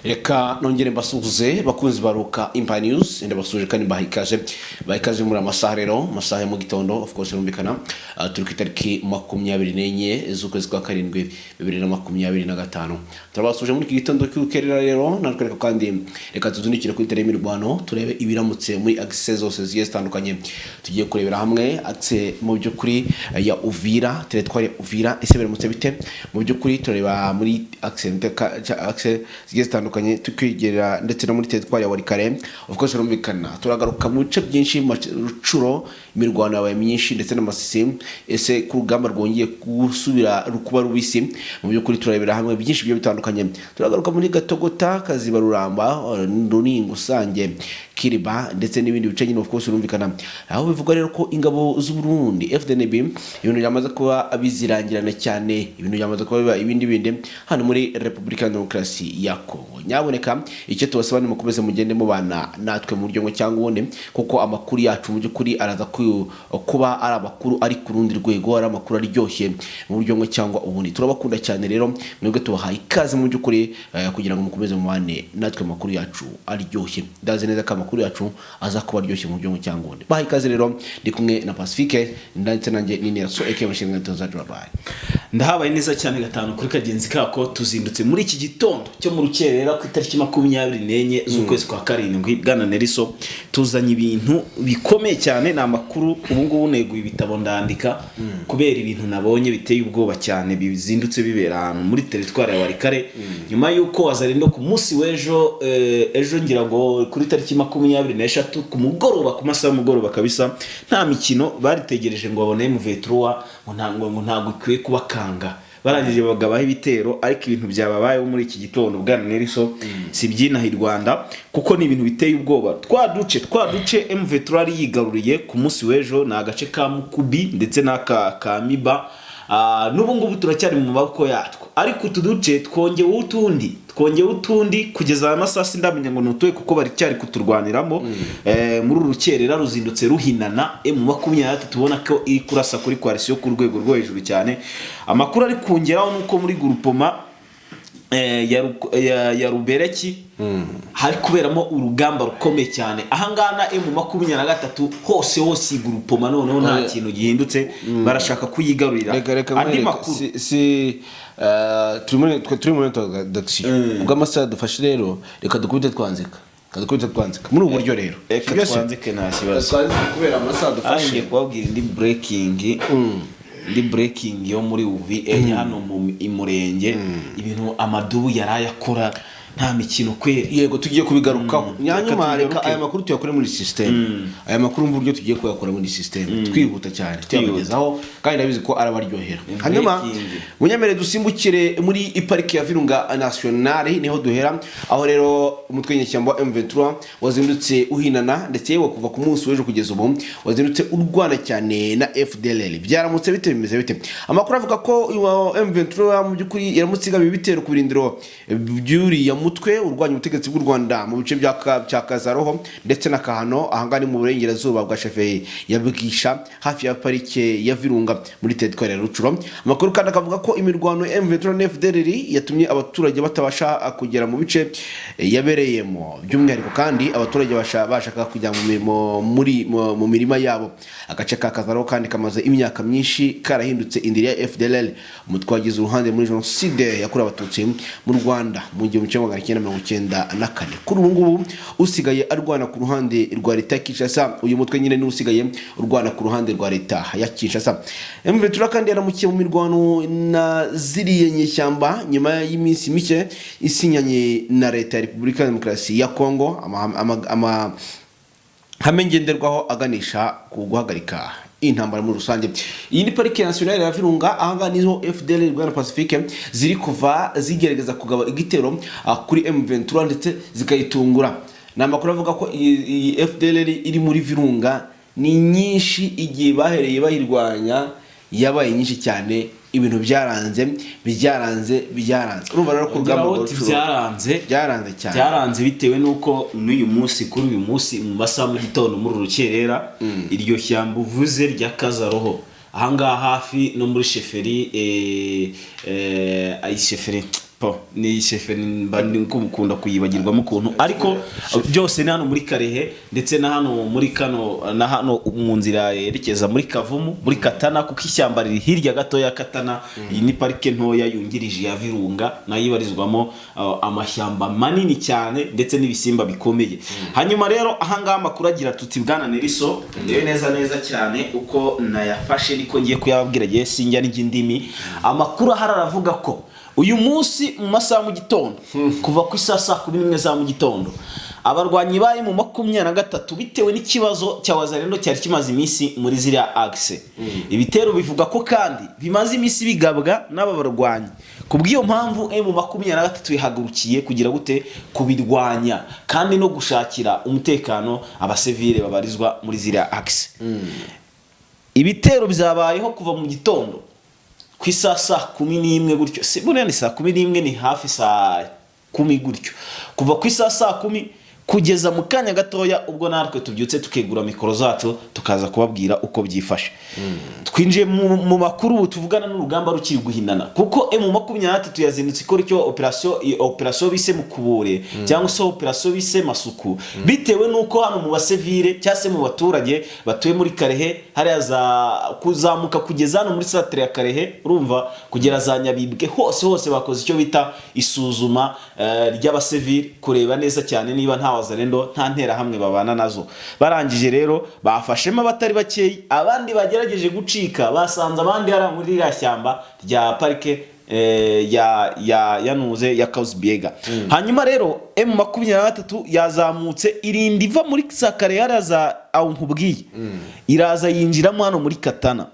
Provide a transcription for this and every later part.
Reka nongere mbasuhuze, bakunzi baruka Empire News. Ndabasuhuje kandi mbaha ikaze, baha ikaze muri amasaha rero, amasaha ya mu gitondo. Of course birumvikana, turi ku itariki 24 z'ukwezi kwa karindwi 2025. Turabasuhuje muri iki gitondo cy'urukerera rero natwe. Reka kandi reka tuzundikire kuri terrain y'imirwano, turebe ibiramutse muri axe zose zigiye zitandukanye. Tugiye kurebera hamwe axe mu by'ukuri ya Uvira, territoire ya Uvira. Ese biramutse bite? Mu by'ukuri turareba muri axe axe zigiye zitandukanye, tukigerera ndetse no muri territoire ya Walikale. Of course birumvikana turagaruka mu bice byinshi. Rucuro imirwano yabaye myinshi, ndetse n'Amasisi. Ese ku rugamba rwongeye gusubira kuba rubisi? Mu by'ukuri turarebera hamwe byinshi bigiye bitandukanye. Turagaruka muri Gatogota, Kaziba, Ruramba, Runingo, Sange, Kiriba ndetse n'ibindi bice nyine. Of course birumvikana aho bivugwa rero ko ingabo z'u Burundi FDNB ibintu byamaze kuba bizirangirana cyane, ibintu byamaze kuba biba ibindi bindi hano muri Repubulika ya Demokarasi ya Kongo. Nyaboneka icyo tubasaba ni mukomeze mugende mubana natwe mu buryo bumwe cyangwa ubundi, kuko amakuru yacu mu by'ukuri araza kuba ari amakuru ari ku rundi rwego, ari amakuru aryoshye mu buryo bumwe cyangwa ubundi. Turabakunda cyane rero mwebwe, tubahaye ikaze mu by'ukuri kugira ngo mukomeze mubane natwe, amakuru yacu aryoshye. Ndazi neza ko amakuru yacu aza kuba aryoshye mu buryo bumwe cyangwa ubundi. Bahaye ikaze rero, ndi kumwe na Pacifique ndetse nanjye ni Nelson eke Mashinga Toza Drabai. Ndahabaye neza cyane, gatanu kuri kagenzi kako. Tuzindutse muri iki gitondo cyo mu rukerera ku itariki 24 z'ukwezi kwa karindwi. Bwana Neriso, tuzanye ibintu bikomeye cyane. Ni amakuru ubu ngubu neguye ibitabo ndandika kubera ibintu nabonye biteye ubwoba cyane bizindutse bibera ahantu muri territoire ya Walikale, nyuma y'uko Wazalendo ku munsi w'ejo, ejo ngira ngo kuri tariki 23 ku mugoroba, ku masaha y'umugoroba kabisa, nta mikino baritegereje ngo babone M23, ngo ntabwo ikwiye kubakanga. Barangije bagabaho ibitero, ariko ibintu byababayeho muri iki gitondo, bwana Nelson, si iby'inaha i Rwanda, kuko ni ibintu biteye ubwoba. Twa duce M23 yari yigaruriye ku munsi w'ejo ni agace ka Mukubi ndetse n'aka ka Miba. N'ubu ngubu turacyari mu maboko yatwo, ariko utu duce twongewe utundi kugeza aya masaha sindamenya ngo ni utuhe, kuko baracyari kuturwaniramo. Muri uru rukerera ruzindutse ruhinana, M23 ubona ko iri kurasa kuri coalition ku rwego rwo hejuru cyane. Amakuru ari kungeraho nuko muri groupement ya Rubereki hari kuberamo urugamba rukomeye cyane. Ahangaha na M23 hose hose iyi groupement noneho nta kintu gihindutse, barashaka kuyigarurira. Reka reka Andi nkwereke, makuru si turi muri introduction ubwo amasaha dufashe rero, reka dukubite twanzika, reka dukubite twanzika muri ubu buryo rero. Reka Sibyo se? twanzike, nta kibazo. Twanzike kubera amasaha dufashe. Ngiye kubabwira indi breaking yo muri UVA hano mu Imurenge, ibintu amadubu yaraye akora, nta mikino kweri. Yego, tugiye kubigarukaho nyanyuma. Reka Reka tubigaruke. aya makuru tuyakore muri system. Aya makuru mvu buryo tugiye kuyakora muri system twihuta cyane, tuyabagezaho, kandi ndabizi ko arabaryohera. Hanyuma Breaking. munyemere dusimbukire muri pariki ya Virunga National, niho duhera. Aho rero umutwe w'inyeshyamba wa M23 wazindutse uhinana, ndetse yewe kuva ku munsi w'ejo kugeza ubu wazindutse urwana cyane na FDLR. Byaramutse bite? Bimeze bite? Amakuru avuga ko uyu wa M23 mu by'ukuri yaramutse igaba ibitero ku birindiro by'uriya mutwe urwanya ubutegetsi bw'u Rwanda mu bice bya Kazaroho ndetse na Kahano. Ahangaha ni mu burengerazuba bwa chefferie ya Bwisha, hafi ya parike ya Virunga muri teritwari ya Rucuro. Amakuru kandi akavuga ko imirwano ya M23 na FDLR yatumye abaturage batabasha kugera mu bice yabereyemo, by'umwihariko kandi abaturage bashaka kujya mu mirimo muri mu, mu mirima yabo. Agace ka Kazaroho kandi kamaze imyaka myinshi karahindutse indiri ya FDLR, umutwe wagize uruhande muri jenoside yakorewe Abatutsi mu Rwanda mu 1994. Kuri ubu ngubu usigaye arwana ku ruhande rwa leta ya Kinshasa. Uyu mutwe nyine ni usigaye urwana ku ruhande rwa leta ya Kinshasa. M23 kandi yaramukiye mu mirwano na ziriya nyeshyamba nyuma y'iminsi mike isinyanye na leta ya Repubulika ya Demokarasi ya Kongo ama hame ngenderwaho aganisha ku guhagarika intambara muri rusange. Iyi ni parike nationale ya Virunga. Ahangaha niho FDLR, Rwanda Pacifique, ziri kuva zigerageza kugaba igitero kuri M23 ndetse zikayitungura. Ni amakuru avuga ko iyi FDLR iri muri Virunga ni nyinshi. Igihe bahereye bayirwanya yabaye nyinshi cyane. Ibintu byaranze, byaranze, byaranze. Urumva rero ko urugamba Ongeraho rwa uti Rucuru byaranze. Byaranze cyane. Byaranze bitewe n'uko n'uyu munsi, kuri uyu munsi mu masaha mu gitondo muri uru rukerera, iryo shyamba uvuze rya Kazaroho, ahangaha hafi no muri chefferie, ayi chefferie. Po ni chef, mba mukunda kuyibagirwamo ukuntu, ariko byose ni hano muri Karehe, ndetse na hano muri kano, na hano mu nzira yerekeza muri Kavumu, muri Katana, kuko ishyamba riri hirya gato ya Katana. Iyi ni parike ntoya yungirije ya Virunga, nayo ibarizwamo amashyamba manini cyane ndetse n'ibisimba bikomeye. Hanyuma rero ahangaha amakuru agira tuti: bwana Neriso, ndebe neza neza cyane uko nayafashe, niko ngiye kuyababwira, giye sinjya n'indimi. Amakuru ahari aravuga ko uyu munsi mu masaha mu gitondo, kuva ku isaha 11:00 za mu gitondo, abarwanyi bari mu 23, bitewe n'ikibazo cya Wazalendo cyari kimaze iminsi muri ziriya axe. Ibitero bivuga ko kandi bimaze iminsi bigabwa n'aba barwanyi. Ku bw'iyo mpamvu, M23 ihagurukiye kugira gute? Kubirwanya kandi no gushakira umutekano abasivile babarizwa muri ziriya axe. Ibitero byabayeho kuva mu gitondo ku isaha 11:00 gutyo, si buriya ni 11:00, ni hafi 10:00 gutyo, kuva ku isaha 10:00 kugeza mu kanya gatoya ubwo natwe tubyutse tukegura mikoro zacu tukaza kubabwira uko byifashe. Twinjiye mu makuru ubu tuvugana n'urugamba rukiri guhinana, kuko M23 yazindutse ikora icyo operation, operation bise Mukubure cyangwa se operation bise Masuku, bitewe n'uko hano mu basivile cyangwa se mu baturage batuye muri Karehe hariya za kuzamuka kugeza hano muri centre ya Karehe, urumva, kugera za Nyabibwe, hose hose bakoze icyo bita isuzuma ry'abasivile, kureba neza cyane niba nta Wazalendo, nta nterahamwe babana nazo. Barangije rero bafashemo abatari bakeya, abandi bagerageje gucika basanze abandi hariya muri ririya shyamba rya parike ya yanuze ya Kahuzi-Biega. Hanyuma rero M23 yazamutse irinda iva muri Sakare hariya za aho nkubwiye, iraza yinjiramo hano muri Katana.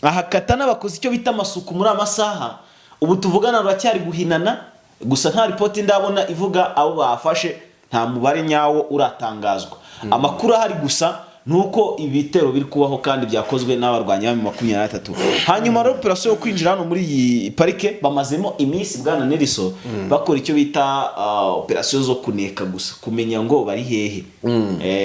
Aha Katana bakoze icyo bita amasuku muri amasaha ubu tuvugana ruracyari guhinana, gusa nta ripoti ndabona ivuga abo bafashe, nta mubare nyawo uratangazwa. Amakuru ahari gusa ni uko ibitero biri kubaho kandi byakozwe n'abarwanyi ba 23. Hanyuma rero operation yo kwinjira hano muri iyi parike bamazemo iminsi, bwana Neriso, bakora icyo bita operation zo kuneka gusa, kumenya ngo bari hehe.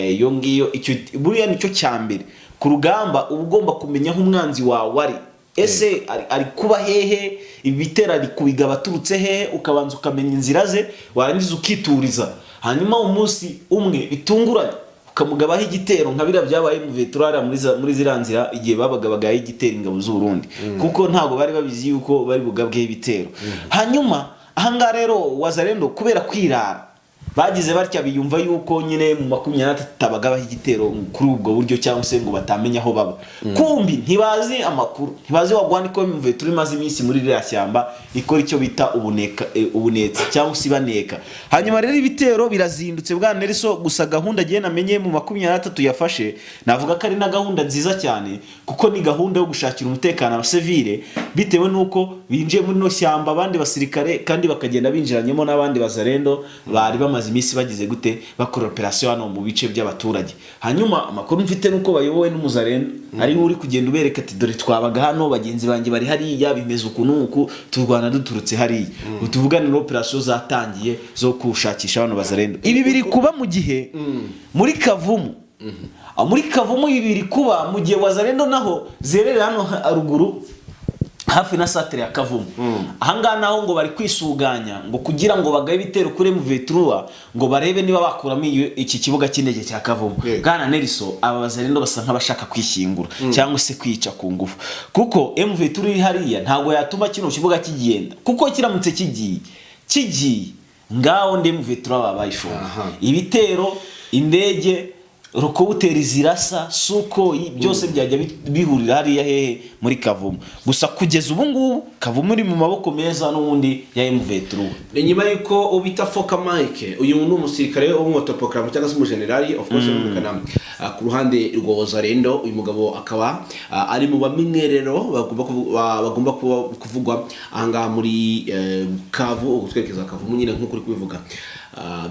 Iyo ngiyo icyo buriya nicyo cya mbere ku rugamba, uba ugomba kumenya aho umwanzi wawe ari. Ese ari kuba hehe? Ibitero ari kubigaba aturutse hehe? Ukabanza ukamenya inzira ze, warangiza ukituriza, hanyuma umunsi umwe bitunguranye ukamugabaho igitero, nka biriya byabaye mu veturara muri ziriya nzira igihe babaga bagaye igitero ingabo z'u Burundi, kuko ntabwo bari babizi yuko bari bugabweho ibitero. Hanyuma ahangaha rero Wazalendo kubera kwirara bagize batya biyumva yuko nyine mu 23 tabagabaho igitero kuri ubwo buryo, cyangwa se ngo batamenya aho baba. Kumbi ntibazi amakuru, ntibazi wagwana ko M23 imaze iminsi muri ririya shyamba ikora icyo bita ubuneka, ubunetsi cyangwa se ibaneka. Hanyuma rero ibitero birazindutse, bwana Nelson. Gusa gahunda agiye namenye mu 23 yafashe, navuga ko ari na gahunda nziza cyane, kuko ni gahunda yo gushakira umutekano abasivile, bitewe n'uko binjiye muri no shyamba abandi basirikare kandi bakagenda binjiranyemo n'abandi Bazarendo bari bamaze iminsi bagize gute, bakora operation hano mu bice by'abaturage. Hanyuma amakuru mfite nuko bayobowe n'umuzarendo, ari we uri kugenda ubereka ati: "Dore twabaga hano, bagenzi banjye bari hariya, bimeze uku n'uku, turwana duturutse hariya." Ubu tuvugane operation zatangiye zo kushakisha bano Bazarendo. Ibi biri kuba mu gihe muri Kavumu, muri Kavumu ibi biri kuba mu gihe Wazarendo naho zerera hano haruguru hafi na centre ya Kavumu. Ahangaha naho ngo bari kwisuganya ngo kugira ngo bagabe ibitero kuri M23, ngo barebe niba bakuramo iki kibuga cy'indege cya Kavumu. Bwana Nelson, aba Bazarendo basa nk'abashaka kwishyingura cyangwa se kwica ku ngufu, kuko M23 iri hariya ntabwo yatuma kino kibuga kigenda, kuko kiramutse kigiye ngaho ndi M23 baba bayishoboye. Ibitero, indege, rokobuteri zirasa Sukhoi, byose byajya bihurira hariya hehe? Muri Kavumu. Gusa kugeza ubu ngubu Kavumu iri mu maboko meza n'ubundi ya M23. Ni nyuma y'uko ubita Foka Mike, uyu ni umusirikare wo mu autoproclamé cyangwa se umujenerali, of course birumvikana, ku ruhande rwa Wazalendo. Uyu mugabo akaba ari mu bamenyerero bagomba kuba kuvugwa ahangaha muri Bukavu, ubwo twerekeza Kavumu nyine nk'uko uri kubivuga.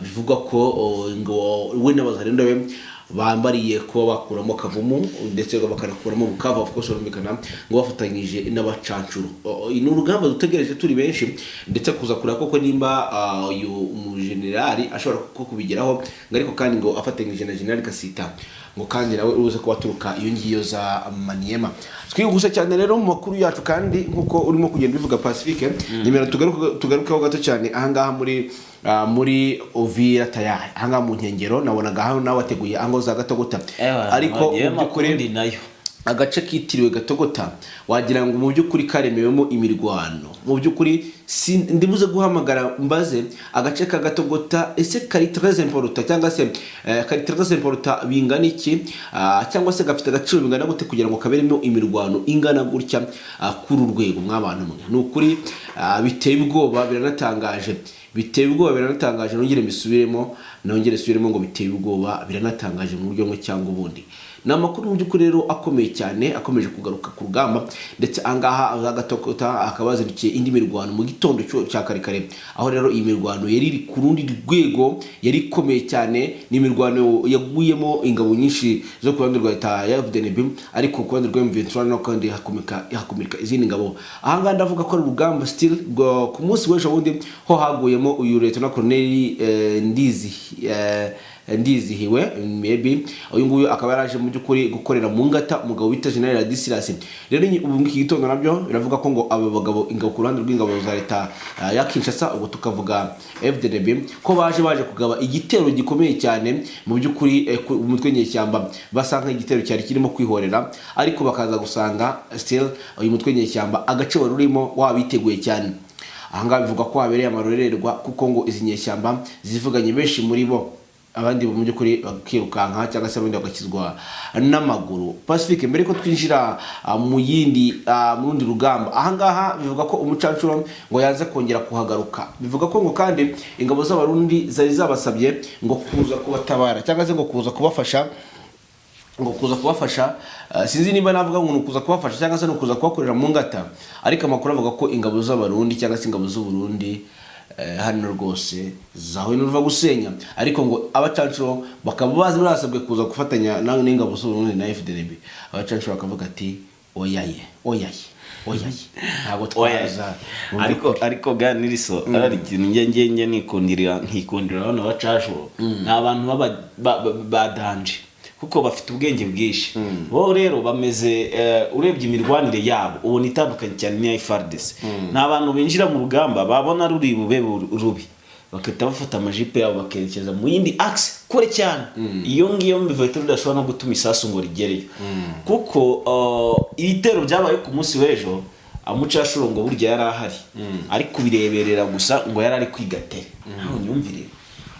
Bivugwa ko ngo we n'Abazalendo be Bambariye kuba bakuramo Kavumu ndetse bakanakuramo Bukavu, of course birumvikana ngo bafatanyije n'abacancuro. Ni urugamba dutegereje turi benshi, ndetse kuza kureba koko nimba uyu mujenerali ashobora koko kubigeraho, ngo ariko kandi ngo afatanyije na General Kasita, ngo kandi nawe uruze kuba aturuka iyo ngiyo za Maniema. Twihuse cyane rero mu makuru yacu, kandi nkuko urimo kugenda ubivuga, Pacifique, nyemera tugarukeho gato cyane ahangaha muri Uvira tayari, ahangaha mu nkengero nabonaga hano nawe wateguye ahangaho za Gatogota, ariko mu by'ukuri nayo agace kitiriwe Gatogota wagira ngo mu by'ukuri karemewemo imirwano. Mu by'ukuri ndibuze guhamagara mbaze agace ka Gatogota, ese kari très important cyangwa se kari très important bingana iki, cyangwa se gafite agaciro bingana gute kugira ngo kaberemo imirwano ingana gutya kuri uru rwego? Mw'abantu mwe, ni ukuri biteye ubwoba, biranatangaje, biteye ubwoba, biranatangaje. Nongere mbisubiremo, nongere nsubiremo ngo biteye ubwoba, biranatangaje mu buryo bumwe cyangwa ubundi. Ni amakuru mu by'ukuri rero akomeye cyane akomeje kugaruka ku rugamba, ndetse ahangaha za Gatogota akaba yazindukiye indi mirwano mu gitondo cya kare kare, aho rero iyi mirwano yari iri ku rundi rwego, yari ikomeye cyane. Ni imirwano yaguyemo ingabo nyinshi zo ku ruhande rwa leta ya FDNB, ariko ku ruhande rwa M23 no kandi hakomereka izindi ngabo. Ahangaha ndavuga ko ari urugamba still ku munsi w'ejo bundi ho haguyemo uyu Lieutenant Colonel Ndizihiwe maybe. Uyu nguyu akaba yaraje mu by'ukuri gukorera mu ngata umugabo bita General Ladislas. Rero ubu iki gitondo nabyo biravuga ko ngo aba bagabo, ingabo ku ruhande rw'ingabo za leta ya Kinshasa, ubwo tukavuga FDNB, ko baje kugaba igitero gikomeye cyane mu by'ukuri umutwe nyeshyamba basa nk'igitero cyari kirimo kwihorera, ariko bakaza gusanga still uyu mutwe nyeshyamba agace wari urimo wabiteguye cyane. Ahangaha bivuga ko habereye amarorerwa, kuko ngo izi nyeshyamba zivuganye benshi muri bo, abandi mu by'ukuri bakirukanka cyangwa se abandi bagakizwa n'amaguru. Pacifique, mbere ko twinjira mu yindi mu rundi rugamba, ahangaha bivuga ko umucancuro ngo yaze kongera kuhagaruka. Bivuga ko ngo kandi ingabo z'Abarundi zari zabasabye ngo kuza kubatabara cyangwa se ngo kuza kubafasha, ngo kuza kubafasha, sinzi niba navuga ngo ni ukuza kubafasha cyangwa se ni ukuza kubakorera mu ngata, ariko amakuru avuga ko ingabo z'Abarundi cyangwa se ingabo z'Uburundi hano rwose zahuye n'uruva gusenya, ariko ngo abacancuro bakaba bazi basabwe kuza gufatanya n'ingabo z'Uburundi na FDNB. Abacancuro bakavuga ati: "Oyaye, oyaye, oyaye, ntabwo twaza." Mu Ariko ga Niriso, ari ikintu njye nikundira, nkikundira bano bacashuro, ni abantu baba ba danger kuko bafite ubwenge bwinshi. Bo rero bameze urebye imirwanire yabo ubona itandukanye cyane n'iya FARDC. Ni abantu binjira mu rugamba, babona ruri bube rubi, bagahita bafata amajipe yabo bakerekeza mu yindi axe kure cyane iyo ngiyo mivetero idashobora no gutuma isasu ngo rigereyo, kuko ibitero byabaye ku munsi w'ejo, amucashuro ngo burya yari ahari ari kubireberera gusa, ngo yari ari kwiga tere. Nawe unyumvire,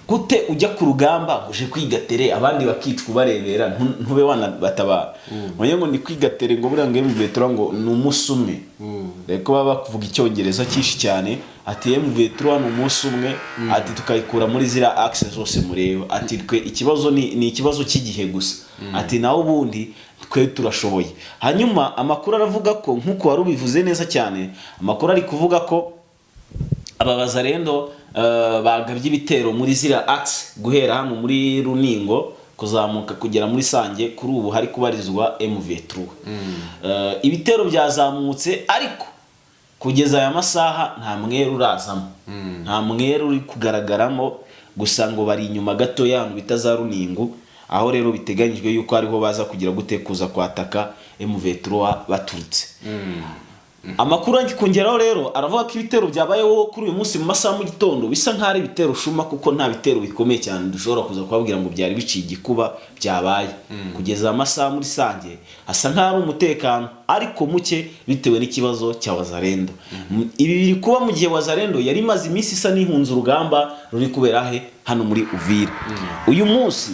gute ujya ku rugamba ngo uje kwiga tere, abandi bakicwa ubarebera, ntube wanabatabara? Ngo ngo ni kwiga tere, ngo buriya ngo M23 ngo ni umunsi umwe. Reko baba bakuvuga Icyongereza cyinshi cyane, ati M23 ni umunsi umwe, ati tukayikura muri ziriya axe zose mureba, ati twe ikibazo ni ikibazo cy'igihe gusa, ati nawe ubundi twe turashoboye. Hanyuma amakuru aravuga ko, nk'uko wari ubivuze neza cyane, amakuru ari kuvuga ko aba bazarendo bagabye ibitero muri ziriya axe guhera hano muri Runingo kuzamuka kugera muri Sange, kuri ubu hari kubarizwa MV3. Ibitero byazamutse, ariko kugeza aya masaha nta mweru urazamo, nta mweru uri kugaragaramo. Gusa ngo bari inyuma gato y'ahantu bita za Runingo, aho rero biteganyijwe yuko ariho baza kugira gute, kuza kwataka M23 baturutse. Amakuru ari kongeraho rero aravuga ko ibitero byabayeho kuri uyu munsi mu masaha mu gitondo bisa nk'aho ari ibitero shuma, kuko nta bitero bikomeye cyane dushobora kuza kubabwira ngo byari biciye igikuba byabaye. Kugeza amasaha muri Sange hasa nk'aho ari umutekano ariko muke bitewe n'ikibazo cya Wazarendo. Ibi biri kuba mu gihe Wazarendo yari imaze iminsi isa n'ihunze urugamba ruri kubera he, hano muri Uvira. Uyu munsi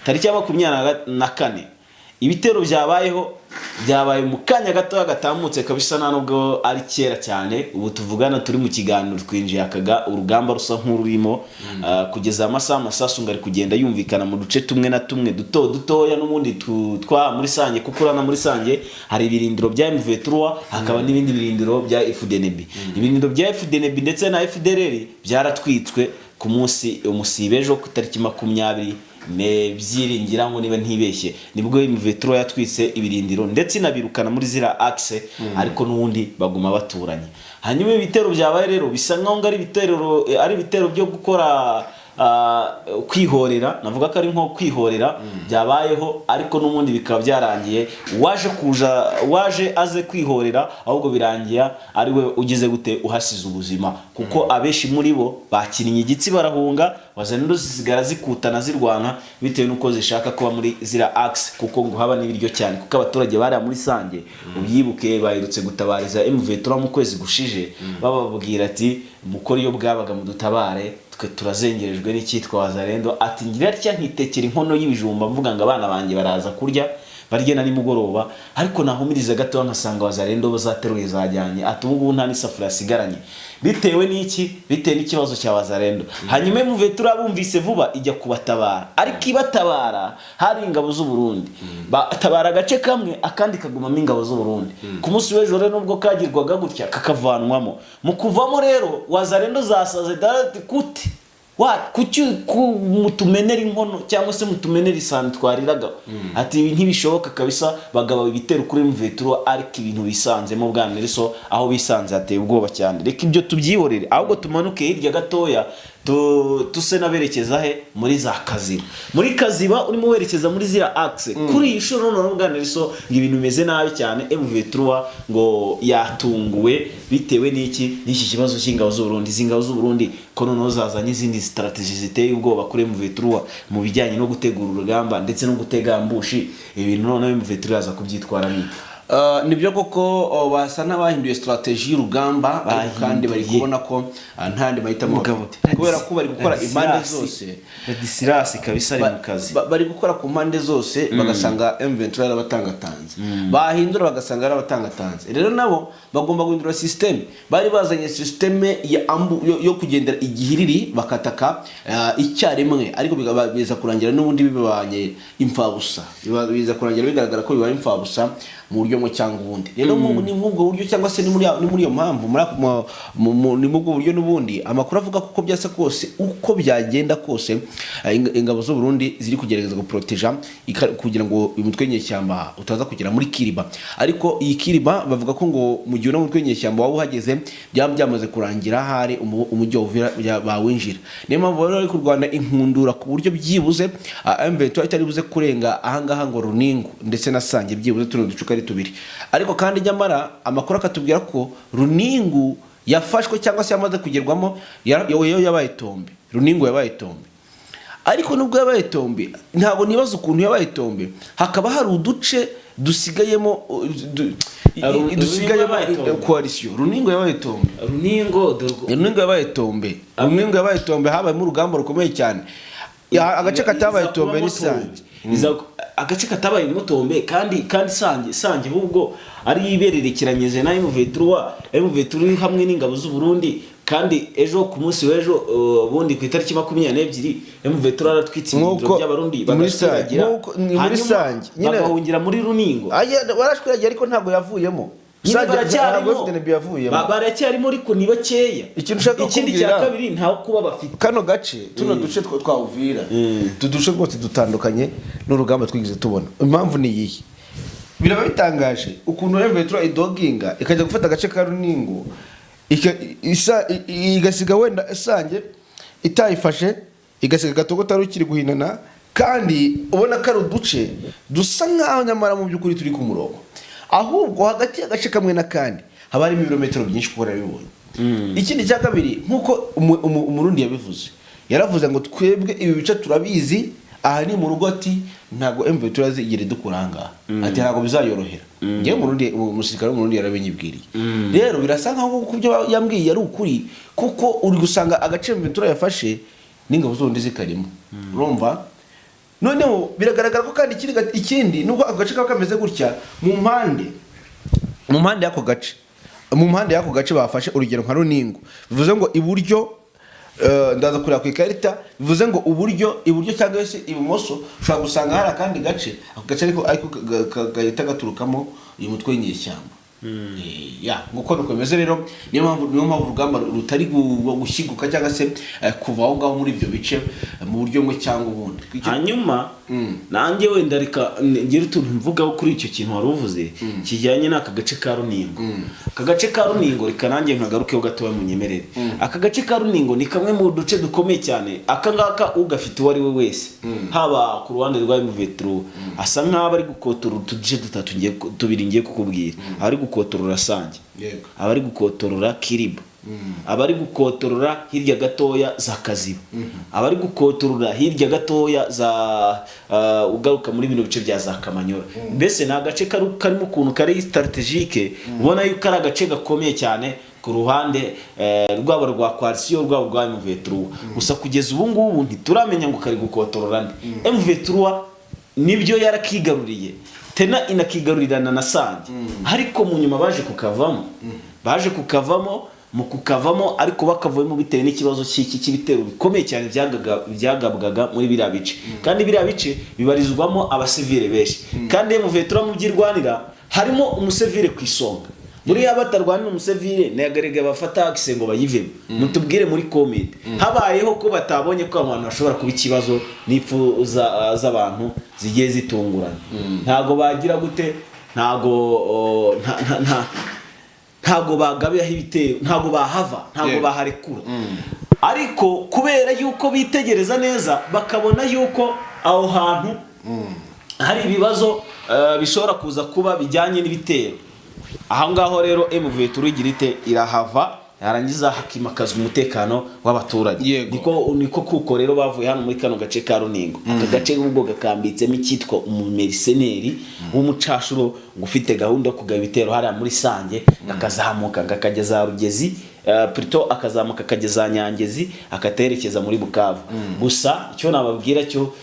tariki ya 24, ibitero byabayeho byabaye mu kanya gatoya gatambutse kabisa, nta nubwo ari kera cyane. Ubu tuvugana turi mu kiganiro twinjiye akaga urugamba rusa nk'ururimo. Kugeza amasaha amasasu ngo ari kugenda yumvikana mu duce tumwe na tumwe duto dutoya n'ubundi twa muri Sange, kuko urana muri Sange hari ibirindiro bya M23, hakaba n'ibindi birindiro bya FDNB. Ibirindiro bya FDNB ndetse na FDLR byaratwitswe ku munsi umusibe ejo ku itariki makumyabiri n'ebyiri, ngira ngo niba ntibeshye, nibwo M23 yatwitse ibirindiro ndetse inabirukana muri zira axe, ariko n'ubundi baguma baturanye. Hanyuma ibitero byabaye rero bisa nkaho ngo ari ibitero byo gukora kwihorera, navuga ko ari nko kwihorera byabayeho, ariko n'ubundi bikaba byarangiye waje kuja waje aze kwihorera, ahubwo birangiye ari we ugize gute, uhasize ubuzima, kuko abenshi muri bo bakinnye igitsi barahunga. Wazalendo zisigara zikutana, zirwana bitewe n'uko zishaka kuba muri zira axe, kuko ngo haba n'ibiryo cyane, kuko abaturage bariya muri Sange, ubyibuke, baherutse gutabariza M23 mu kwezi gushije, bababwira ati: "Mukore iyo bwabaga mudutabare, twe turazengerejwe n'icyitwa Wazalendo." Ati: "Ngira atya nkitekera inkono y'ibijumba, mvuga ngo abana banjye baraza kurya, barye na nimugoroba, ariko nahumiriza gato nkasanga Wazalendo bazateruye zajyanye." Ati: "Ubu ngubu nta n'isafuriya asigaranye." Bitewe n'iki? Bitewe n'ikibazo cya Wazalendo. Hanyuma M23 bumvise vuba ijya kubatabara, ariko ibatabara hari ingabo z'u Burundi, batabara agace kamwe, akandi kagumamo ingabo z'u Burundi. Ku munsi w'ejo rero nubwo kagirwaga gutya kakavanwamo, mu kuvamo rero Wazalendo zasaze darati kuti wa kuki mutumenera inkono cyangwa se mutumenera isahani twariraga? Ati: "Ibi ntibishoboka kabisa." Bagaba ibitero kuri M23, ariko ibintu bisanzemo, bwa Nelson, aho bisanze hateye ubwoba cyane. Reka ibyo tubyihorere, ahubwo tumanuke hirya gatoya, tuse n'aberekeza he? Muri za Kaziba. Muri Kaziba urimo werekeza muri zira axe. Kuri iyi nshuro noneho, bwa Nelson, ngo ibintu bimeze nabi cyane. M23 ngo yatunguwe bitewe n'iki? N'iki kibazo cy'ingabo z'u Burundi. Izi ngabo z'u Burundi ko noneho zazanye izindi strategy ziteye ubwoba kuri M23 mu bijyanye no gutegura urugamba ndetse no gutega ambush, ibintu noneho M23 yaza kubyitwaramo ite? Nibyo koko, basa n'abahinduye strategy y'urugamba, ariko kandi bari Bahinduye. kubona ko nta yandi mahitamo Mugabo, bafite, kubera ko bari gukora impande zose. Ladislas kabisa ari mu kazi. Bari gukora ku mpande zose, bagasanga M23 yarabatangatanze, bahindura bagasanga yarabatangatanze. Rero nabo bagomba guhindura système. Bari bazanye système ya ambu, yo kugendera igihiriri, bakataka icyarimwe, ariko biza kurangira n'ubundi bibabanye imfabusa. Biza kurangira bigaragara ko bibaye imfabusa mu buryo bumwe cyangwa ubundi. Rero ni muri ubwo buryo, cyangwa se ni muri iyo mpamvu, muri ako- mu- mu- mu- ni muri ubwo buryo n'ubundi amakuru avuga ko uko byasa kose, uko byagenda kose, ingabo z'u Burundi ziri kugerageza guproteja kugira ngo uyu mutwe w'inyeshyamba utaza kugera muri Kiriba. Ariko iyi Kiriba bavuga ko ngo mu gihe uno mutwe w'inyeshyamba waba uhageze, byaba byamaze kurangira hari umujyi wa Uvira bawinjira. Niyo mpamvu rero bari kurwana inkundura ku buryo byibuze M23 itari buze kurenga ahangaha ngo Runingu ndetse na Sange, byibuze tuno duce ari tubiri. Ariko kandi nyamara amakuru akatubwira ko Runingu yafashwe cyangwa se yamaze kugerwamo, yo yabaye tombe. Runingu yabaye tombe, ariko nubwo yabaye tombe, ntabwo nibaza ukuntu yabaye tombe hakaba hari uduce dusigayemo Runingu dusigayemo yabaye tombe. Coalition. Runingu yabaye tombe. Runingo dore Runingu yabaye tombe. Runingu yabaye tombe, habayemo urugamba rukomeye cyane. Agace katabaye Iza tombe ni kubamo Sange. tombe. Agace katabaye tombe kandi Sange ahubwo ari ibererekeranyije na M23, M23 hamwe n'ingabo z'u Burundi. Kandi ejo, ku munsi w'ejo, ubundi ku itariki 22, M23 aratwitse ibirindiro Nk'uko by'Abarundi, muri Sange, bagashwiragira, nk'uko ni muri hanyuma Sange, nyine- bagahungira muri Runingo. Aya, barashwiragiye, ariko ntabwo yavuyemo. Nyine Sange baracyarimo. ntabwo FDNB yavuyemo. Baracyarimo ariko ni bakeya. Ikintu ushaka Ikindi cya kukubwira- kabiri, ntaho kuba bafite. Kano gace, tuno duce twa Uvira, utu duce rwose dutandukanye n'urugamba twigeze tubona. Impamvu ni iyihe? Biraba bitangaje ukuntu M23 idoginga ikajya gufata agace ka Runingo, igasiga wenda Sange itayifashe, igasiga Gatogo ukiri guhinana, kandi ubona ko ari uduce dusa nkaho nyamara mu by'ukuri turi ku murongo. Ahubwo hagati y'agace kamwe n'akandi haba harimo ibirometero byinshi, kuko narabibonye. Ikindi cya kabiri, nk'uko Umurundi yabivuze, yaravuze ngo: "Twebwe ibi bice turabizi, aha ni mu rugo." Ati: "Ntabwo M23 yazigera idukura aha ngaha." Ati: "Ntabwo bizayorohera." Ngewe Umurundi, umusirikare w'Umurundi yarabinyibwiriye. Rero birasa nkaho ku byo yambwiye ari ukuri, kuko uri gusanga agace M23 yafashe n'ingabo z'Uburundi zikarimo, urumva? Noneho biragaragara ko kandi ikindi nubwo ako gace kaba kameze gutya, mu mpande y'ako gace bafashe, urugero nka Runingo, bivuze ngo iburyo, ndaza kureba ku ikarita, bivuze ngo uburyo iburyo cyangwa se ibumoso ushobora gusanga hari akandi gace, ako gace ariko gahita gaturukamo uyu mutwe w'inyeshyamba. Ya, nguko nuko bimeze rero. Niyo mpamvu urugamba rutari gushyiguka cyangwa se kuva aho ngaho muri ibyo bice mu buryo bumwe cyangwa ubundi. Hanyuma nanjye wenda reka ngire utuntu mvugaho kuri icyo kintu wari uvuze kijyanye n'aka gace ka Runingo. Aka gace ka Runingo, reka nanjye nkagarukeho gatoya, munyemerere. Aka gace ka Runingo ni kamwe mu duce dukomeye cyane. Aka ngaka ugafite uwo ari we wese, haba ku ruhande rwa M23, asa nk'aho ari gukotora utuduce dutatu tubiri ngiye kukubwira. Ari gukotorora Sange, abari gukotorora Kiriba, abari gukotorora hirya gatoya za Kaziba, abari gukotorora hirya gatoya za ugaruka muri bino bice bya za Kamanyora. Mbese ni agace karimo ukuntu kari stratégique, ubona yuko ari agace gakomeye cyane ku ruhande rwaba rwa coalition, rwaba rwa M23. Gusa kugeza ubu ngubu ntituramenya ngo kari gukotorora nde. M23 nibyo yarakigaruriye, tena inakigarurirana na Sange, ariko mu nyuma baje kukavamo mu kukavamo, ariko bakavuyemo bitewe n'ikibazo cy'iki cy'ibitero bikomeye cyane byagabwaga muri biriya bice, kandi biriya bice bibarizwamo abasivile benshi, kandi M23 mu byirwanira harimo umusivile ku isonga. Buriya batarwanira umusivile ntiyagarega bafata akise ngo bayivemo. Mutubwire muri comment, habayeho ko batabonye ko abantu bashobora kuba ikibazo n'ipfu z'abantu zigiye zitungurana, ntago bagira gute, ntago o, nta- nta- nta- ntago bagabiyeho ibitero, ntago bahava, ntago baharekura. Ariko kubera yuko bitegereza neza bakabona yuko aho hantu hari ibibazo bishobora kuza kuba bijyanye n'ibitero aho ngaho, rero M23 igira ite? Irahava, yarangiza hakimakazwa umutekano w'abaturage. Niko kuko rero bavuye hano muri kano gace ka Runingo. Aka gace ubwo gakambitsemo icyitwa umumercenary w'umucashuro ngo ufite gahunda yo kugaba ibitero hariya muri Sange, akazamuka akajya za Rugezi, plutôt akazamuka akajya za Nyangezi, akaterekeza muri Bukavu. Gusa icyo nababwira cyo,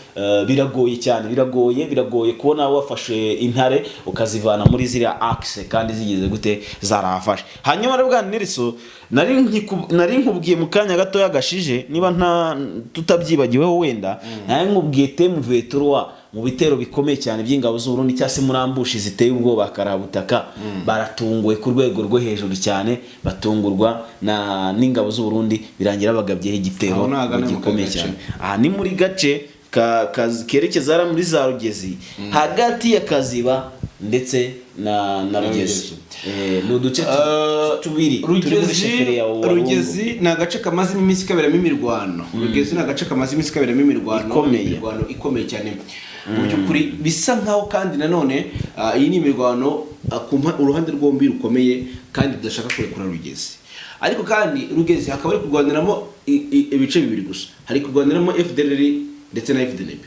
biragoye cyane, biragoye, biragoye kubona wafashe intare ukazivana muri ziriya axe kandi zigeze gute, zarahafashe. Hanyuma rero bwana Nelson, nari nkubwiye mu kanya gatoya gashije, niba nta tutabyibagiweho wenda, nari nkubwiye M23 mu bitero bikomeye cyane by'ingabo z'u Burundi cyangwa se muri ambush ziteye ubwoba karabutaka. Baratunguwe ku rwego rwo hejuru cyane, batungurwa na n'ingabo z'u Burundi, birangira bagabyeho igitero Aho ni ahagana mu gikomeye gace. cyane. Aha ni muri gace kerekeza hariya muri za Rugezi, hagati ya Kaziba ndetse na Rugezi. Ni uduce tubiri turi muri Rugezi. chefferie ya Walungu. Rugezi ni agace kamaze iminsi kaberamo imirwano. Rugezi ni agace kamaze iminsi kaberamo imirwano Ikomeye. Imirwano ikomeye cyane mu by'ukuri. Bisa nkaho kandi nanone iyi ni imirwano ku uruhande rwombi rukomeye kandi rudashaka kurekura Rugezi. Ariko kandi Rugezi hakaba hari kurwaniramo ibice bibiri gusa, hari kurwaniramo FDLR ndetse na FDNB.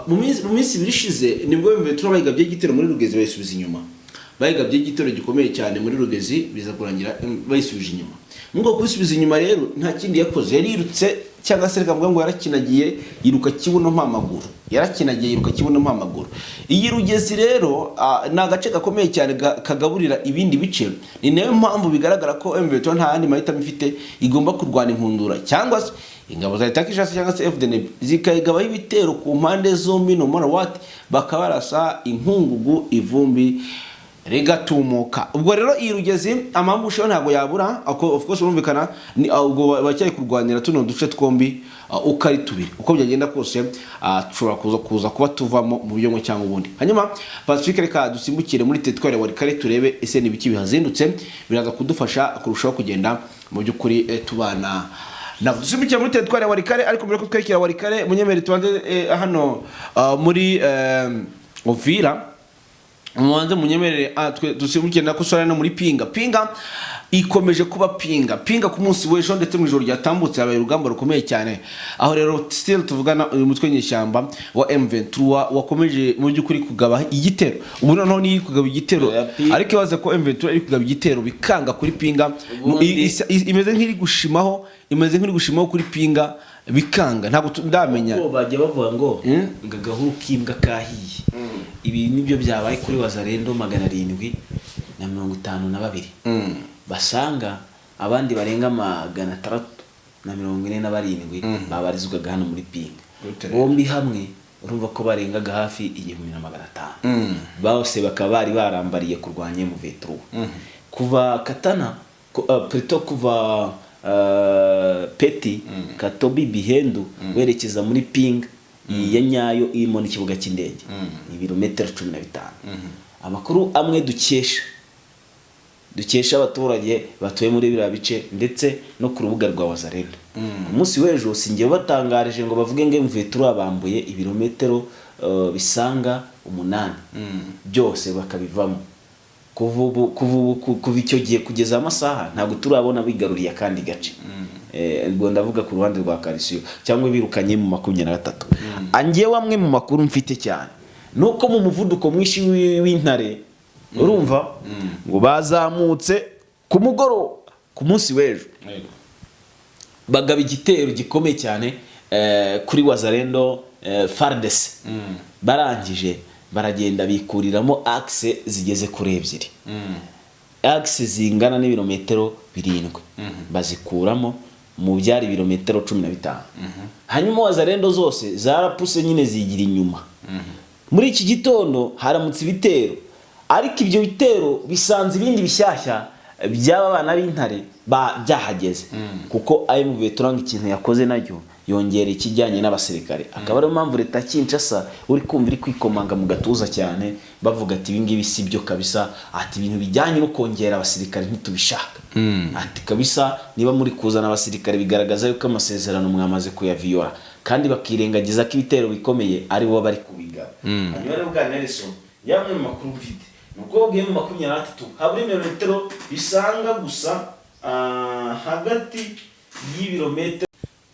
Mu minsi 2 ishize nibwo M23 bayigabye igitero muri Rugezi, bayisubiza inyuma. Bayigabye igitero gikomeye cyane muri Rugezi, biza kurangira bayisubije inyuma. Mu rwego kubisubiza inyuma rero, nta kindi yakoze, yarirutse, cyangwa se reka mvuge ngo yarakinagiye yiruka kibuno mpamaguru, yarakinagiye yiruka kibuno mpamaguru. Iyi Rugezi rero ni agace gakomeye cyane kagaburira ibindi bice. Ni nayo mpamvu bigaragara ko M23 nta yandi mahitamo ifite, igomba kurwana inkundura, cyangwa se ingabo za leta ya Kinshasa cyangwa se FDNB zikayigabaho ibitero ku mpande zombi, no matter what, bakabarasa inkungugu ivumbi rigatumuka. Ubwo rero iyi Rugezi ama ambush yo ntabwo yabura. Of course urumvikana ni ubwo bacyari kurwanira tuno duce twombi uko ari tubiri. Uko byagenda kose dushobora kuza kuba tuvamo mu buryo bumwe cyangwa ubundi. Hanyuma Pacifique, reka dusimbukire muri teritwari ya Walikale turebe ese ni ibiki bihazindutse, biraza kudufasha kurushaho kugenda mu by'ukuri tubana ntabwo. Dusimbukire muri teritwari ya Walikale, ariko mbere ko twerekera Walikale, munyemere tubanze hano muri Uvira. Mubanze munyemerere dusimbukire na kusora no muri Pinga. Pinga ikomeje kuba pinga pinga. Ku munsi w'ejo ndetse mu ijoro ryatambutse habaye urugamba rukomeye cyane, aho rero still tuvugana uyu mutwe nyeshyamba wa M23 wakomeje mu by'ukuri kugaba igitero. Ubu noneho ni kugaba igitero, Oya, ariko ibaze ko M23 iri kugaba igitero bikanga kuri Pinga. Imeze nk'iri gushimaho, imeze nk'iri gushimaho kuri Pinga bikanga, ntabwo ndamenya. Ko bajya bavuga ngo ngo agahuru k'imbwa kahiye. Ibi nibyo byabaye kuri Wazalendo 752 basanga abandi barenga 647 babarizwaga hano muri Pinga. Gute? Bombi hamwe. Urumva ko barengaga hafi 1500, bose bakaba bari barambariye kurwanya M23 kuva Katana, plutôt kuva Peti Katobi Bihendu werekeza muri Ping ya nyayo irimo n'ikibuga cy'indege, ni ibirometero 15. Amakuru amwe dukesha abaturage batuye muri biriya bice ndetse no ku rubuga rwa Wazalendo ku munsi w'ejo, sinjye batangarije ngo bavuge ngo M23 bambuye ibirometero bisaga 8 byose bakabivamo. Kuva icyo gihe kugeza amasaha, ntabwo turabona bigaruriye akandi gace. Ubwo ndavuga ku ruhande rwa coalition cyangwa birukanye mu 23. Angewe amwe mu makuru mfite cyane nuko mu muvuduko mwinshi w'intare, urumva ngo bazamutse ku mugoroba ku munsi w'ejo, bagaba igitero gikomeye cyane kuri Wazalendo, FARDC, barangije baragenda bikuriramo axe zigeze kuri ebyiri, axe zingana n'ibirometero 7, bazikuramo mu byari ibirometero 15. Hanyuma Wazalendo zose zarapuse nyine zigira inyuma. Muri iki gitondo haramutse ibitero, ariko ibyo bitero bisanze ibindi bishyashya by'aba bana b'intare byahageze, kuko M23 ngo ikintu yakoze nacyo yongera ikijyanye n'abasirikare, akaba ariyo mpamvu leta ya Kinshasa uri kumva iri kwikomanga mu gatuza cyane, bavuga ati ibi ngibi si byo kabisa, ati ibintu bijyanye no kongera abasirikare ntitubishaka, ati kabisa niba muri kuzana abasirikare bigaragaza yuko amasezerano mwamaze kuyaviyora, kandi bakirengagiza ko ibitero bikomeye ari bo bari kubigaba. Hanyuma rero bwa Nelson, yamwe mu makuru mfite ni uko bwiye mu 23 habura ibirometero bisanga gusa hagati y'ibirometero.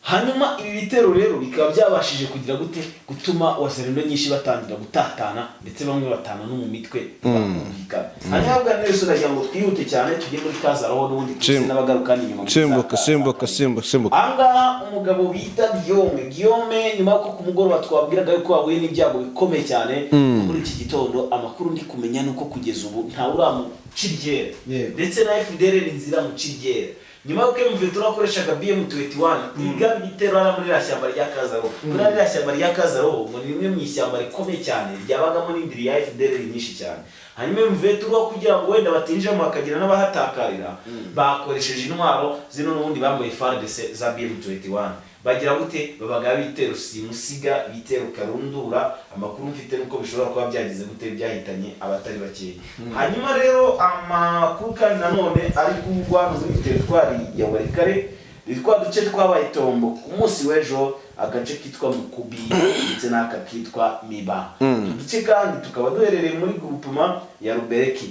Hanyuma ibi bitero rero bikaba byabashije kugira gute? Gutuma Wazalendo nyinshi batangira gutatana, ndetse bamwe batana no mu mitwe, bakumvikana. Hanyuma bwa Nelson, nagira ngo twihute cyane tujye muri Kazaroho n'ubundi tuse n'abagaruka inyuma muri Simbuka, simbuka, simbuka, simbuka. Ahangaha umugabo bita Guillaume, Guillaume, nyuma y'uko ku mugoroba twabwiraga yuko yahuye n'ibyago bikomeye cyane, muri iki gitondo amakuru ndi kumenya ni uko kugeza ubu ntawe uramuca iryera, ndetse na FDLR inzira muca iryera, nyuma y'uko M23 akoreshaga BM21 igaba igitero hariya muri ririya shyamba rya Kazaroho. Muri ririya shyamba rya Kazaroho ngo ni rimwe mu ishyamba rikomeye cyane ryabagamo n'indiri ya FDLR nyinshi cyane. Hanyuma M23, kugira ngo wenda batinjiramo bakagira n'abahatakarira, bakoresheje intwaro zino n'ubundi bambaye FARDC za BM21, bagira gute? Babaga bitero simusiga, bitero karundura. Amakuru mfite nuko bishobora kuba byagize gute? Byahitanye abatari bakeya. Hanyuma rero amakuru kandi nanone ari kuvugwa muri teritwari ya Walikale, ni twa duce twabaye itombo ku munsi w'ejo, agace kitwa Mukubi ndetse n'aka kitwa Miba. Utu duce kandi tukaba duherereye muri groupement ya Rubereki.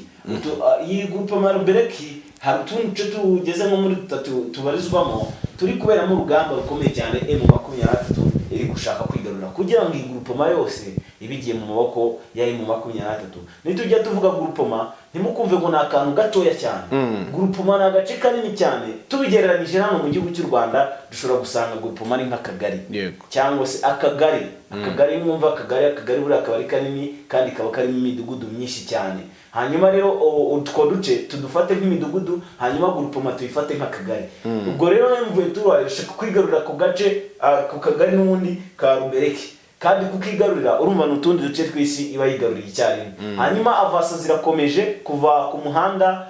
Iyi groupement ya Rubereki hari utundi duce tugeze nko muri dutatu tubarizwamo, turi kuberamo urugamba rukomeye cyane. M23 iri gushaka kwigarurira kugira ngo iyi groupement yose ibe igiye mu maboko ya M23. Nitujya tuvuga groupement, ntimukumve ngo ni akantu gatoya cyane. Groupement ni agace kanini cyane. Tubigereranyije hano mu gihugu cy'u Rwanda, dushobora gusanga groupement ari nk'akagari cyangwa se akagari. Akagari, mwumva akagari, akagari buriya akaba ari kanini kandi kaba karimo imidugudu myinshi cyane. Hanyuma rero utwo duce tudufate nk'imidugudu, hanyuma groupement tuyifate nk'akagari. Ubwo rero M23 irashaka kwigarurira ako gace, ako kagari n'ubundi ka Rubereki, kandi kukigarurira urumva ni utundi duce tw'isi iba yigaruriye icyarimwe. Hanyuma avancées zirakomeje kuva ku muhanda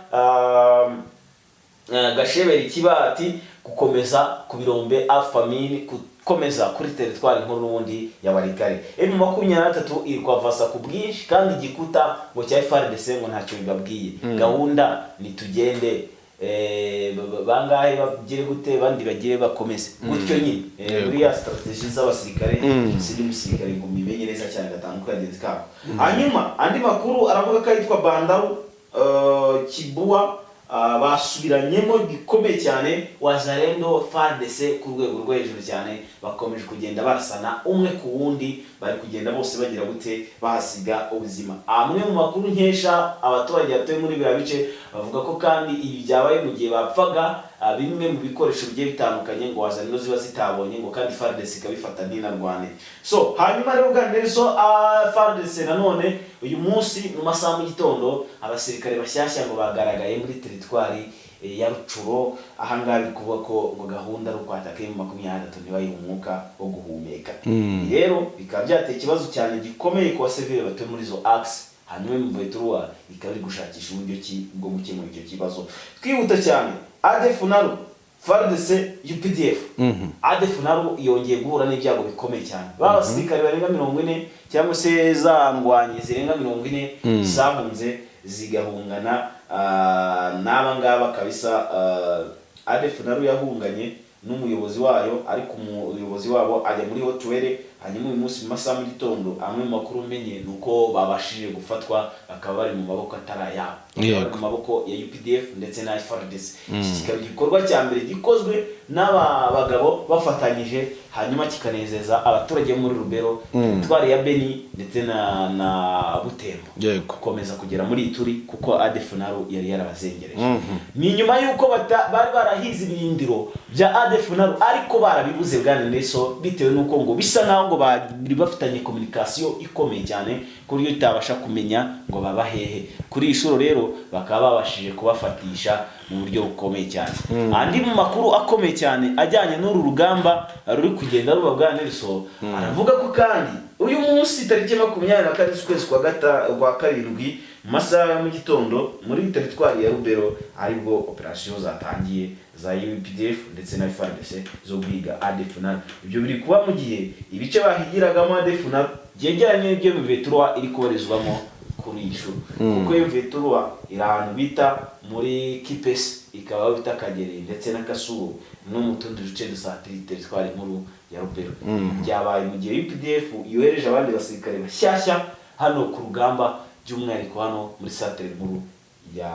Gasheberi Kibati gukomeza ku birombe Alphamine, gukomeza kuri teritwari nkuru n'ubundi ya Walikale. M23 iri kwavansa ku bwinshi, kandi igikuta ngo cya FARDC ngo ntacyo bibabwiye. Gahunda ni tugende, bangahe bagire gute, bandi bagire bakomeze gutyo nyine. Buriya strategy z'abasirikare, sindi musirikare ngo mimenye neza cyane gatanu kagenzi kabo. Hanyuma andi makuru aravuga ko yitwa Bandaru, Kibuwa, basubiranyemo bikomeye cyane Wazalendo FARDC ku rwego rwo hejuru cyane, bakomeje kugenda barasana umwe ku wundi, bari kugenda bose bagira gute? Bahasiga ubuzima. Amwe mu makuru nkesha abaturage batuye muri biriya bice bavuga ko kandi ibi byabaye mu gihe bapfaga bimwe mu bikoresho bigiye bitandukanye ngo Wazalendo ziba zitabonye, ngo kandi FARDC ikabifata ntinarwane. So hanyuma rero bwa Nelson, FARDC nanone uyu munsi mu masaha mu gitondo abasirikare bashyashya ngo bagaragaye muri teritwari. ya Rutshuru. Ahangaha biri kuvuga ko ngo gahunda ari ukwataka M23 ntibayihe umwuka wo guhumeka. Ibi rero bikaba byateye ikibazo cyane gikomeye ku basivile batuye muri izo axe, hanyuma M23 ikaba iri gushakisha uburyo ki bwo gukemura icyo kibazo. Twihuta cyane, ADF NALU, FARDC, UPDF. ADF NALU yongeye guhura n'ibyago bikomeye cyane. Ba basirikare barenga 40 cyangwa se za ndwanyi zirenga 40 zahunze zigahungana n'aba ngaba kabisa. ADF NALU yahunganye n'umuyobozi wayo, ariko umuyobozi wabo ajya muri hotuwere. Hanyuma uyu munsi mu masaha mu gitondo, amwe mu makuru umenye ni uko babashije gufatwa, bakaba bari mu maboko atari ayabo, bakaba bari mu maboko ya UPDF ndetse na FARDC. Iki kikaba igikorwa cya mbere gikozwe n'aba bagabo bafatanyije, hanyuma kikanezeza abaturage bo muri Lubero, teritwari ya Beni ndetse na Butembo, gukomeza kugera muri Ituri, kuko ADF NALU yari yarabazengereje. Ni nyuma y'uko bari barahize ibirindiro bya ADF NALU ariko barabibuze, bwana Nelson, bitewe n'uko ngo bisa nkaho ngo bari bafitanye communication ikomeye cyane ku buryo utabasha kumenya ngo baba hehe. Kuri iyi shuro rero bakaba babashije kubafatisha mu buryo bukomeye cyane. Andi mu makuru akomeye cyane ajyanye n'uru rugamba ruri kugenda ruba, bwana Nelson, aravuga ko kandi uyu munsi tariki 24 z'ukwezi kwa karindwi mu masaha ya mu gitondo muri teritwari ya Lubero aribwo operasiyo zatangiye za UPDF ndetse na FARDC zo guhiga ADF NALU. Ibyo biri kuba mu gihe ibice bahigiragamo ADF NALU byegeranye n'ibyo M23 iri kubarizwamo kuri iyi nshuro, kuko M23 iri ahantu bita muri Kipesi, ikaba aho bita Kagere ndetse na Kasubu no mu tundi duce dusatira teritwari nkuru ya Lubero. Byabaye mu gihe UPDF yohereje abandi basirikare bashyashya hano ku rugamba, by'umwihariko hano muri santere nkuru ya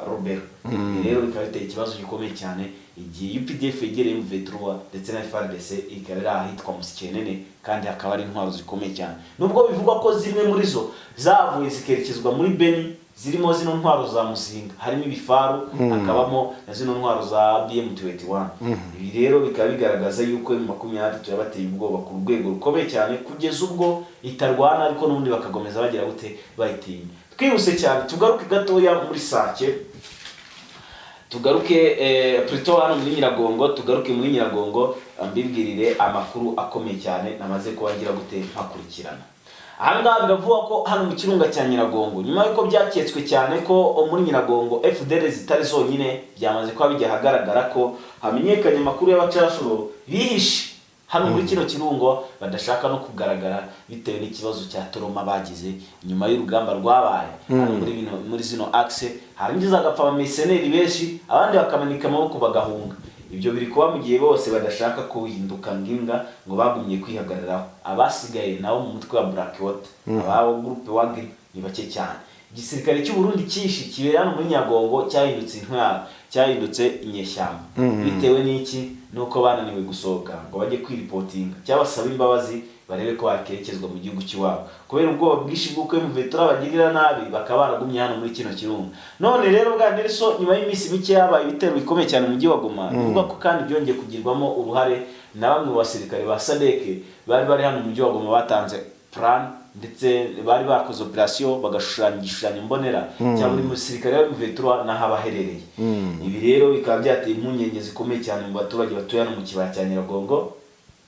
Lubero. Ibi rero bikaba biteye ikibazo gikomeye cyane igihe UPDF yegereye M23 ndetse na FARDC ikaba iri ahitwa Musikenene, kandi hakaba hari intwaro zikomeye cyane, nubwo bivugwa ko zimwe muri zo zavuye zikerekezwa muri Beni, zirimo zino ntwaro za Muzinga, harimo ibifaru, hakabamo na zino ntwaro za BM21. Ibi rero bikaba bigaragaza yuko M23 yabateye ubwoba ku rwego rukomeye cyane, kugeza ubwo itarwana ariko n'ubundi bakakomeza bagira gute, bayitinya. Twihuse cyane tugaruke gatoya muri Sake, tugaruke plutôt hano muri Nyiragongo, tugaruke muri Nyiragongo mbibwirire amakuru akomeye cyane namaze kuba ngira gute mpakurikirana. Ahangaha biravugwa ko hano mu kirunga cya Nyiragongo, nyuma y'uko byaketswe cyane ko muri Nyiragongo FDLR zitari zonyine, byamaze kuba bijya ahagaragara ko hamenyekanye amakuru y'abacashuro bihishe hano muri kino kirungo, badashaka no kugaragara bitewe n'ikibazo cya trauma bagize nyuma y'urugamba rwabaye hano muri zino axe, harangiza agapfa abamercenaires benshi, abandi bakamanika amaboko bagahunga. Ibyo biri kuba mu gihe bose badashaka kuhinduka ngimbwa, ngo bagumye kwihagararaho. Abasigaye nabo mu mutwe wa Blackwater, ababo groupe Wagner, ni bake cyane. Igisirikare cy'u Burundi cyinshi kibera hano muri Nyiragongo cyahindutse intwaro, cyahindutse inyeshyamba. Bitewe n'iki? Nuko bananiwe gusohoka ngo bajye kwiripotinga cyangwa basaba imbabazi, barebe ko bakerekezwa mu gihugu cy'iwabo, kubera ubwoba bwinshi bw'uko M23 bagirira nabi, bakaba baragumye hano muri kino kirunga. None rero bwa Nelson, nyuma y'iminsi mike habaye ibitero bikomeye cyane mu mujyi wa Goma, bivugwa ko kandi byongeye kugirwamo uruhare na bamwe mu basirikare ba SADC bari bari hano mu mujyi wa Goma, batanze plan ndetse bari bakoze operation, bagashushanya igishushanyo mbonera cya buri musirikare wa M23 n'aho aba aherereye. Ibi rero bikaba byateye impungenge zikomeye cyane mu baturage batuye hano mu kibaya cya Nyiragongo,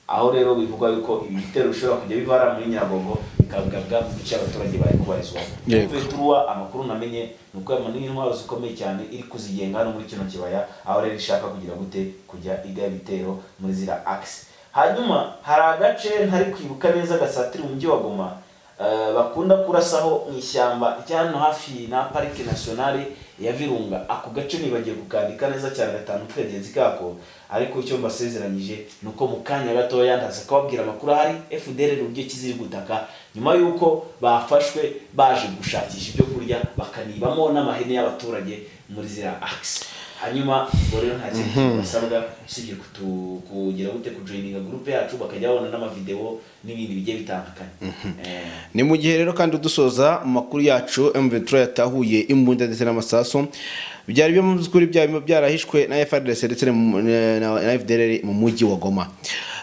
aho rero bivugwa yuko ibi bitero bishobora kujya biva hariya muri Nyiragongo bikagabwa mu bice abaturage bari kubarizwamo. M23, amakuru namenye ni uko yamanuye intwaro zikomeye cyane, iri kuzigenga hano muri kino kibaya, aho rero ishaka kugira gute, kujya igaba ibitero muri zira axe. Hanyuma hari agace ntari kwibuka neza gasatira umujyi wa Goma, bakunda kurasaho mu ishyamba rya hano hafi na Parike Nationale ya Virunga. Ako gace nibagiye kukandika neza cyane gatanu kagenzi kako, ariko icyo mbasezeranyije ni uko mu kanya gatoya ndaza kubabwira amakuru ahari FDLR uburyo kiziri gutaka nyuma y'uko bafashwe baje gushakisha ibyo kurya, bakanibamo n'amahene y'abaturage muri ziriya axe. Hanyuma ubwo rero nta kindi kintu basabwa usibye kugira gute, kujoininga groupe yacu, bakajya babona n'amavideo n'ibindi bigiye bitandukanye. Ni mu gihe rero kandi dusoza mu makuru yacu, M23 yatahuye imbunda ndetse n'amasasu byari byo mu by'ukuri byari byarahishwe na FARDC ndetse na FDLR mu mujyi wa Goma.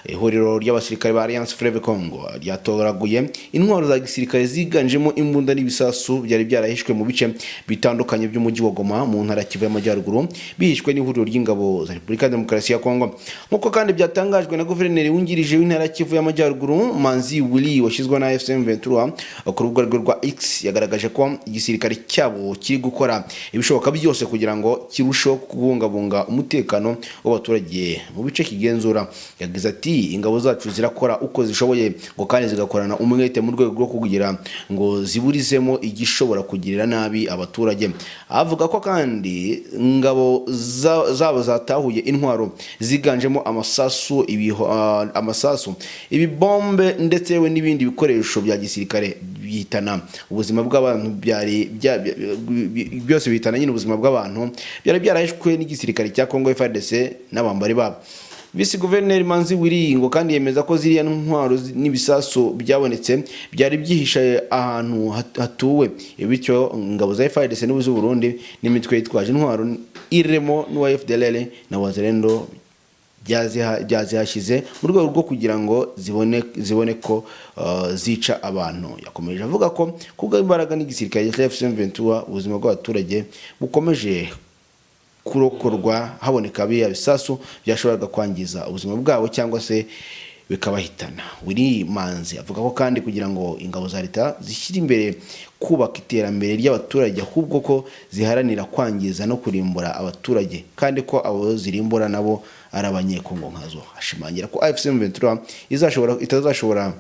Ihuriro ry'abasirikare ba Alliance Fleuve Congo ryatoraguye intwaro za gisirikare ziganjemo imbunda n'ibisasu byari byarahishwe mu bice bitandukanye by'umujyi wa Goma mu ntara ya Kivu y'Amajyaruguru, bihishwe n'ihuriro ry'ingabo za Repubulika ya Demokarasi ya Kongo, nk'uko kandi byatangajwe na guverineri wungirije w'intara ya Kivu y'Amajyaruguru, Manzi Willy, washyizweho na AFC M23. Ku rubuga rwe rwa X yagaragaje ko igisirikare cyabo kiri gukora ibishoboka byose kugira ngo kirusheho kubungabunga umutekano w'abaturage mu bice kigenzura. Yagize ati: "Ingabo zacu zirakora uko zishoboye ngo kandi zigakorana umwete mu rwego rwo kugira ngo ziburizemo igishobora kugirira nabi abaturage." Avuga ko kandi ingabo zabo zatahuye intwaro ziganjemo amasasu, amasasu, ibibombe ndetse yewe n'ibindi bikoresho bya gisirikare bihitana ubuzima bw'abantu, byari byose bihitana nyine ubuzima bw'abantu, byari byarahishwe n'igisirikare cya Congo FARDC n'abambari babo. Visi Guverineri Manzi Willy ngo kandi yemeza ko ziriya ntwaro n'ibisasu byabonetse byari byihishe ahantu hatuwe, bityo ingabo za FARDC n'iz'u Burundi n'imitwe yitwaje intwaro irimo n'uwa FDLR na Wazalendo byazihashyize mu rwego rwo kugira ngo zibone ko zica abantu. Yakomeje avuga ko kubw'imbaraga n'igisirikare cya AFC M23, ubuzima bw'abaturage bukomeje kurokorwa, haboneka biriya bisasu byashoboraga kwangiza ubuzima bwabo cyangwa se bikabahitana. Willy Manzi avuga ko kandi kugira ngo ingabo za leta zishyire imbere kubaka iterambere ry'abaturage, ahubwo ko ziharanira kwangiza no kurimbura abaturage, kandi ko abo zirimbura nabo ari Abanyekongo nkazo. Ashimangira ko AFC M23 itazashobora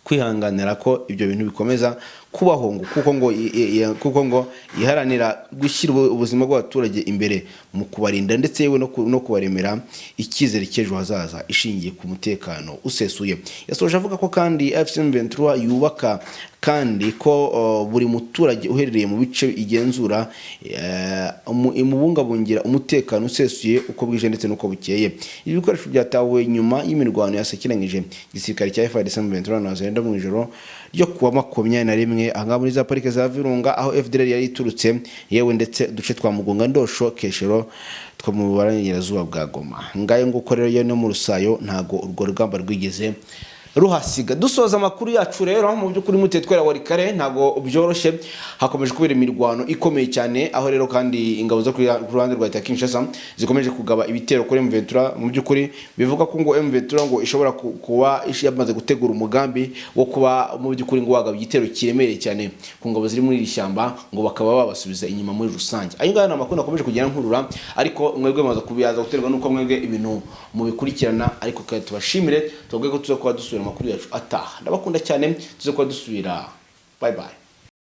kwihanganira ko ibyo bintu bikomeza kubaho, ngo kuko ngo iharanira gushyira ubuzima bw'abaturage imbere mu kubarinda ndetse yewe no kubaremera icyizere cy'ejo hazaza ishingiye ku mutekano usesuye. Yasoje avuga ko kandi AFC M23 yubaka, kandi ko buri muturage uherereye mu bice igenzura imubungabungira umutekano usesuye uko bwije ndetse n'uko bukeye. Ibi bikoresho byatawe nyuma y'imirwano yasakiranyije igisirikare cya FARDC M23 na Wazalendo mu ijoro ryo kuwa 21 ahangaha muri za parike za Virunga, aho FDLR yari iturutse, yewe ndetse uduce twa Mugunga, Ndosho, Keshero two mu burengerazuba bwa Goma. Ngayo nguko rero, yo no mu Rusayo ntago urwo rugamba rwigeze ruhasiga. Dusoza amakuru yacu rero, mu by'ukuri mutetwera Walikale ntago byoroshye, hakomeje kubera imirwano ikomeye cyane, aho rero kandi ingabo zo ku ruhande rwa leta ya Kinshasa zikomeje kugaba ibitero kuri M23. Mu by'ukuri bivuga ko ngo M23 ngo ishobora kuba yamaze gutegura umugambi wo kuba mu by'ukuri ngo wagaba igitero kiremereye cyane ku ngabo ziri muri iri shyamba, ngo bakaba babasubiza inyuma muri rusange. Ayo ngayo ni amakuru nakomeje kugenda nkurura, ariko mwebwe mumaze kubiyaza guterwa nuko mwebwe ibintu mubikurikirana. Ariko kandi tubashimire, tubabwire ko tuza kuba dusubira amakuru yacu ataha. Ndabakunda cyane, tuze kuba dusubira. Bye bye.